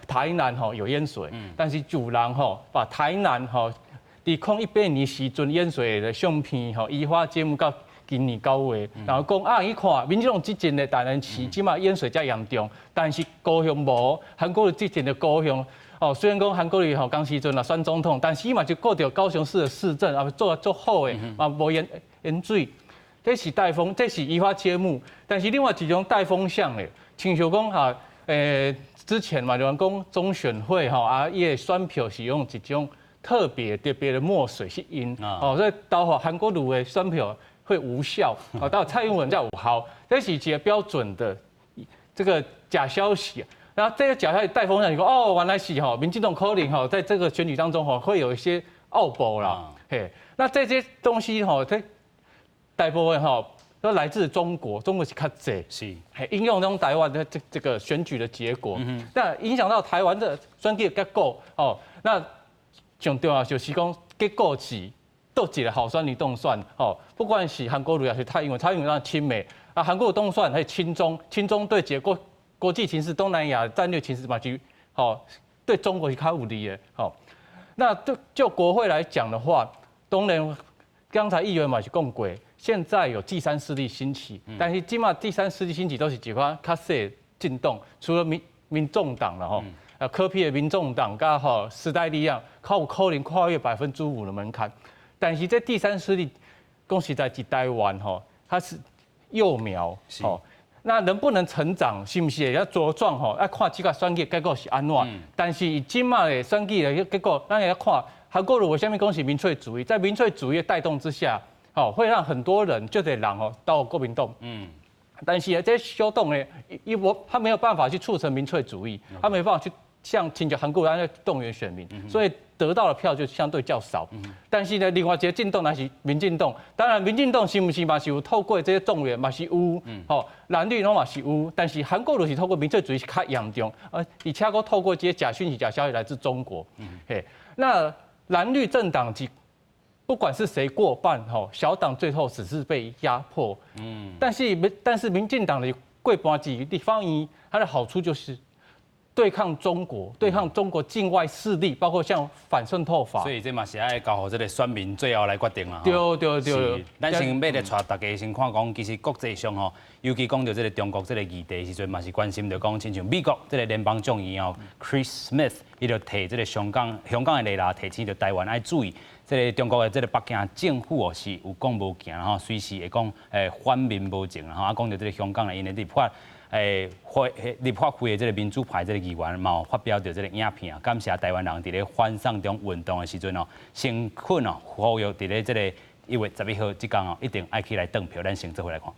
台南吼有淹水，但是就有人吼把台南吼佇2018年時陣淹水的相片吼移花接木到今年9月，然後講啊，你看民進黨執政的台南市，這馬淹水遮嚴重，但是高雄無，韓國瑜執政的高雄，哦，雖然講韓國瑜吼當時陣啊選總統，但是伊嘛就顧著高雄市的市政啊做足好的，嘛無淹水。這是帶風，這是移花接木，但是另外一種帶風向的，親像講哈，之前嘛就講中選會吼啊，伊的選票是用一種特別特別的墨水去印，哦，所以導致韓國瑜的選票會無效，哦，到蔡英文才有效，這是一個標準的這個假消息。然後這個假消息帶風向，你說哦，原來是吼，民進黨可能吼，在這個選舉當中吼，會有一些奧步啦，嘿，那這些東西吼，這大部分吼都來自中國，中國是較濟，影響這台灣的這個選舉的結果，那影響到台灣的選舉結果哦，那上重要就是講結果是佗一個候選人當選哦，不管是韓國瑜還是蔡英文，蔡英文當親美啊，韓國瑜當選還是親中，親中對這個國際情勢、東南亞戰略情勢嘛，就吼對中國是較有利的吼。那就國會來講的話，當然剛才議員嘛是講過，現在有第三勢力興起，但是這馬第三勢力興起都是幾款較細政黨，除了民眾黨了吼，啊柯 P 的民眾黨佮吼時代力量，較有可能跨越5%的門檻，但是這第三勢力講實在，佇台灣吼，它是幼苗，吼，那能不能成長，是毋是會曉茁壯吼？愛看這個選舉結果是按怎。但是以這馬的選舉的結果，咱會曉看韓國瑜為啥物講是民粹主義，在民粹主義的帶動之下，哦，會讓很多人就得人哦到國民黨。但是這小黨呢，伊無他沒有辦法去促成民粹主義，他沒辦法去像親像韓國瑜按呢動員選民，所以得到的票就相對較少。但是呢，另外一個政黨那是民進黨，當然民進黨是毋是嘛是有透過這些動員嘛是有，吼，藍綠攏嘛是有，但是韓國瑜是透過民粹主義是較嚴重，而且閣透過這些假訊息、假消息來自中國。嘿，那藍綠政黨是不管是誰過半，吼，小黨最後只是被壓迫。但是民進黨的過半佇立法院，它的好處就是對抗中國，對抗中國境外勢力，包括像反滲透法。所以這嘛是愛交予這個選民最後來決定啦。對對對。咱先欲來帶大家先看講，其實國際上吼，尤其講著這個中國這個議題時陣，嘛是關心著講，親像美國這個聯邦眾議員 Chris Smith，伊就提這個香港的例啦，提醒著台灣愛注意，這個中國的這個北京政府哦是有講無行吼，隨時會講反面無情吼，啊講著這個香港的𪜶的立法。立法會的這個民主派這個議員嘛有發表著這個影片啊，感謝台灣人佇咧反送中運動的時陣哦，誠懇哦呼籲佇咧這個1月11號這工哦，一定愛起來轉票，咱先做伙來看。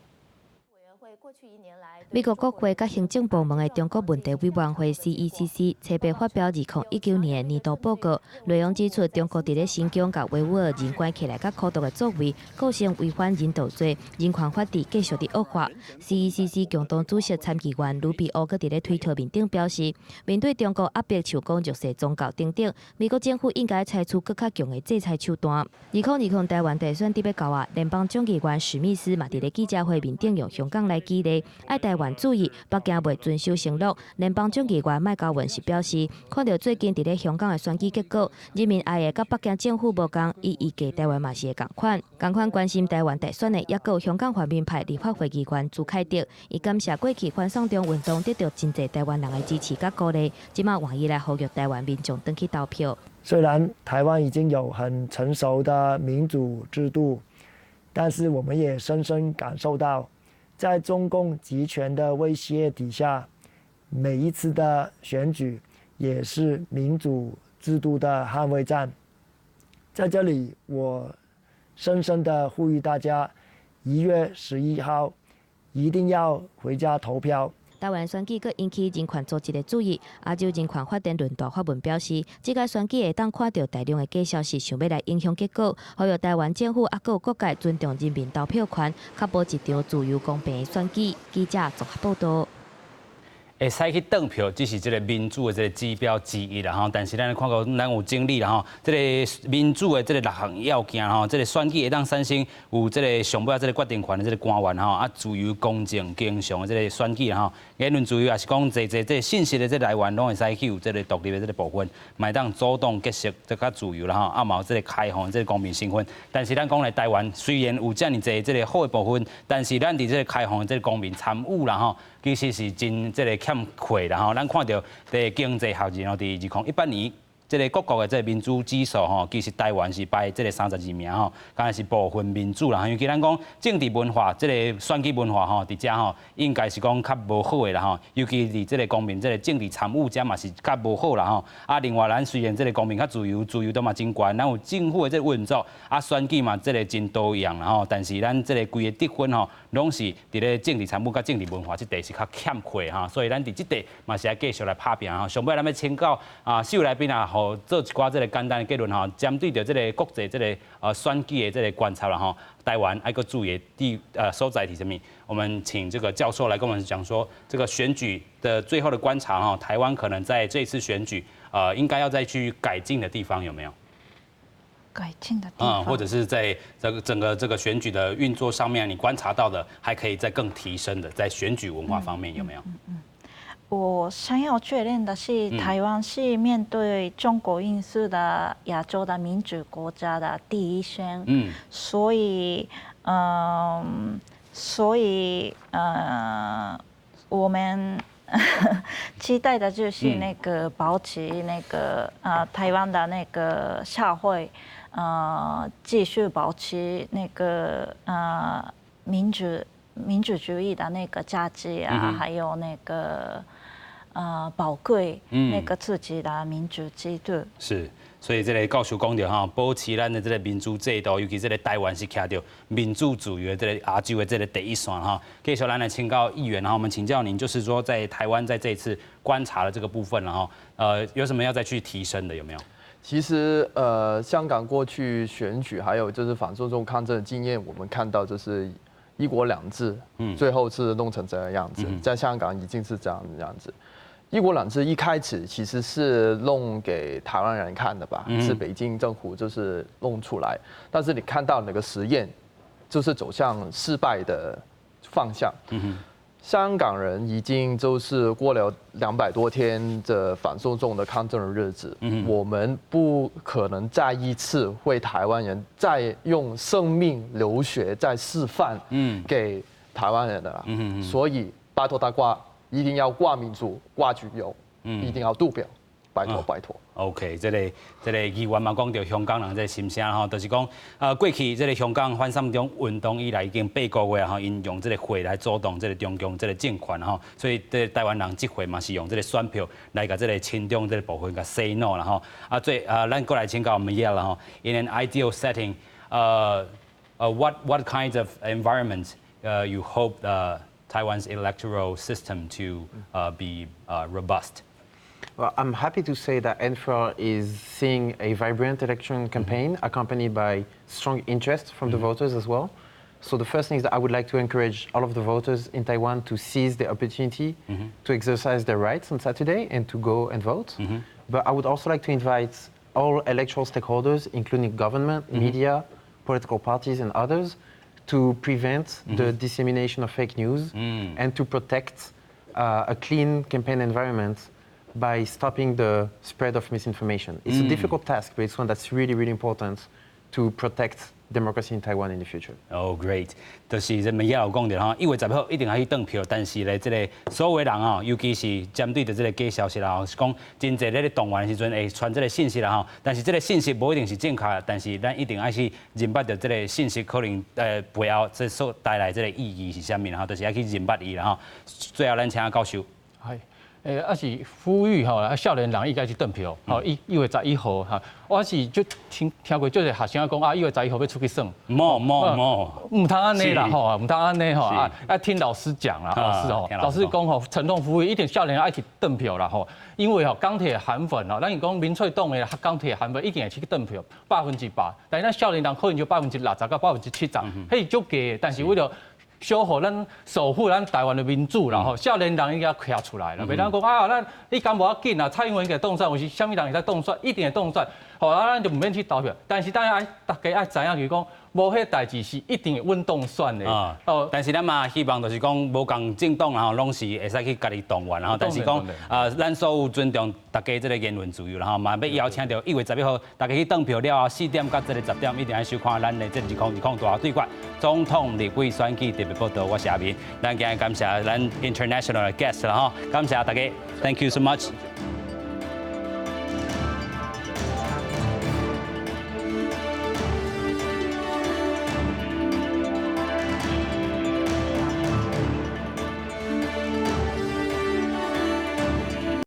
美國國會佮行政部門的中國問題委員會（CECC）初八發表2019年年度報告，內容指出，中國佇咧新疆佮維吾爾人關起來佮苦毒的作為，構成違反人道罪，人權法治繼續佇惡化。CECC 共同主席參議員盧比歐閣佇咧推特面頂表示，面對中國壓迫像講弱勢宗教等等，美國政府應該採取閣較強的制裁手段。2020台灣大選佇欲到啊，聯邦眾議員史密斯嘛佇咧記者會面頂用香港來舉例。題，愛台灣注意，北京袂遵守承諾。聯邦眾議員麥高文是表示，看著最近佇咧香港的選舉結果，人民愛的佮北京政府無仝，伊預計台灣嘛是會仝款。仝款關心台灣大選的，猶閣有香港泛民派立法會議員朱凱廸，伊感謝過去反送中運動得著真濟台灣人的支持佮鼓勵，這馬換伊來呼籲台灣民眾轉去投票。雖然台灣已經有很成熟的民主制度，但是我們也深深感受到，在中共極權的威脅底下，每一次的選舉也是民主制度的捍衛戰。在這裡，我深深的呼籲大家，1月11號一定要回家投票。台灣選舉閣引起人權組織的注意。亞洲人權發展論壇發文表示，這屆選舉會當看著大量的假消息，想欲來影響結果，呼籲台灣政府抑閣有各界尊重人民投票權，確保一場自由公平的選舉。記者綜合報導。會使去轉票，只是這个民主的這个指標之一啦吼。但是咱看過，咱有整理啦吼，這个民主的這个六項要件吼，這个選舉會當產生有這个上尾這个決定權的這个官員吼，啊，自由、公正、經常的這个選舉吼，言論自由也是講濟濟這个信息的這个來源，攏會使去有這个獨立的這个部分，嘛會當阻擋結束這較自由啦吼，啊嘛有這个開放這个公民身份。但是咱講來台灣雖然有遮爾濟這个好的部分，但是咱佇這个開放的這个公民參與啦吼，其實是真這个欠缺啦吼。咱看著佇經濟學人吼，佇2018年這个各國的這个民主指數吼，其實台灣是排這个32名吼，敢若是部分民主啦。尤其咱講政治文化，這个選舉文化吼，佇遮吼應該是講較無好的啦吼。尤其佇這个公民這个政治參與遮嘛是較無好啦吼。啊，另外咱雖然這个公民較自由，自由度嘛真懸，咱有政府的這个運作，啊，選舉嘛這个真多樣啦吼。但是咱這个規个得分吼，攏是佇咧政治參與佮政治文化這塊是較欠缺吼。所以咱佇這塊嘛是愛繼續來拍拚吼。上尾咱欲請教啊，四位來賓啊，予做一寡這个簡單的結論吼，針對著這个國際這个選舉的這个觀察啦吼，台灣愛閣注意的地所在是啥物？我們請這個教授來跟我們講說，這個選舉的最後的觀察哈，台灣可能在這次選舉應該要再去改進的地方有沒有？改進的地方，或者是在這個整個這個選舉的運作上面，你觀察到的還可以再更提升的，在選舉文化方面有沒有？我想要確認的是，台灣是面對中國因素的亞洲的民主國家的第一線，所以，我們期待的就是那個保持那個台灣的那個社會，繼續保持那個民主主義的那個價值啊，還有那個寶貴那個自己的民主制度。是，所以這个教授講著吼，保持咱的這个民主制度，尤其這个台灣是徛著民主自由的這个亞洲的這个第一線哈。繼續咱來請教議員，然後我們請教您，就是說在台灣在這次觀察的這個部分，然後有什麼要再去提升的，有沒有？其實香港過去選舉還有就是反送中抗爭的經驗，我們看到就是一國兩制，最後是弄成這個樣子，在香港已經是這樣的樣子。一國兩制一開始其實是弄給台灣人看的吧，是北京政府就是弄出來，但是你看到那個實驗，就是走向失敗的方向。香港人已經就是過了200多天的反送中的抗爭的日子，我們不可能再一次為台灣人再用生命流血再示範，給台灣人的啦。所以拜託大家一定要掛民主、掛自由，一定要投票，拜託拜託。 OK，這个議員嘛講著香港人這个心聲吼，就是講，過去這个香港反送中運動以來已經8個月吼，𪜶用這个血來阻擋這个中共這个政權吼，所以這台灣人這回嘛是用這个選票來共這个親中這个部分共洗腦啦吼。啊，最啊，咱閣來請教我們葉啦吼。In an ideal setting，what kind of environment you hope Taiwan's electoral system to be robust? Well, I'm happy to say that NFREL is seeing a vibrant election campaign accompanied by strong interest from the voters as well. So the first thing is that I would like to encourage all of the voters in Taiwan to seize the opportunity to exercise their rights on Saturday and to go and vote. But I would also like to invite all electoral stakeholders, including government, media, political parties, and others, To prevent the dissemination of fake news and to protect a clean campaign environment by stopping the spread of misinformation. It's a difficult task, but it's one that's really, really important to protect democracy in Taiwan in the future. Oh, great！就是人們也有講著吼，1月10號一定愛去轉票，但是咧，這个所有的人吼，尤其是針對著這个假消息啦，是講真濟咧咧動員的時陣會傳這个信息啦吼，但是這个信息無一定是正確，但是咱一定愛去認捌著這个信息可能背後這所帶來這个意義是啥物啦吼，就是愛去認捌伊啦吼。最後，咱請教授。係。啊是呼籲吼，啊少年人應該去轉票，吼1月11號哈，我是就聽聽過，就是學生講啊，一月十一號欲出去耍，無無無，毋通按呢啦吼，毋通按呢吼啊，愛聽老師講啦，老師吼，老師講吼，沉痛呼籲，一定少年愛去轉票啦吼，因為吼鋼鐵韓粉吼，咱是講民粹黨的鋼鐵韓粉一定會去轉票，100%，但是咱少年人可能就60%到70%，彼是足低，但是為了守護咱守護咱台灣的民主啦吼，少年人應該徛出來啦，袂當講啊，咱你敢無要緊啊？蔡英文應該當選，或是啥物人會使當選，一定會當選。吼啊，咱就毋免去投票。但是當然愛大家愛知影，就是講無彼代誌是一定會穩當選的。哦，但是咱嘛希望就是講無仝政黨吼，攏是會使去家己動員吼。但是講啊，咱所有尊重大家這个言論自由啦吼，嘛欲邀請著1月11號大家去轉票了後，4點到這个10點一定愛收看咱的這2020大對決總統立委選舉特別報道。我是阿明，咱今日感謝咱 international 的 guest 啦吼，感謝大家，Thank you so much。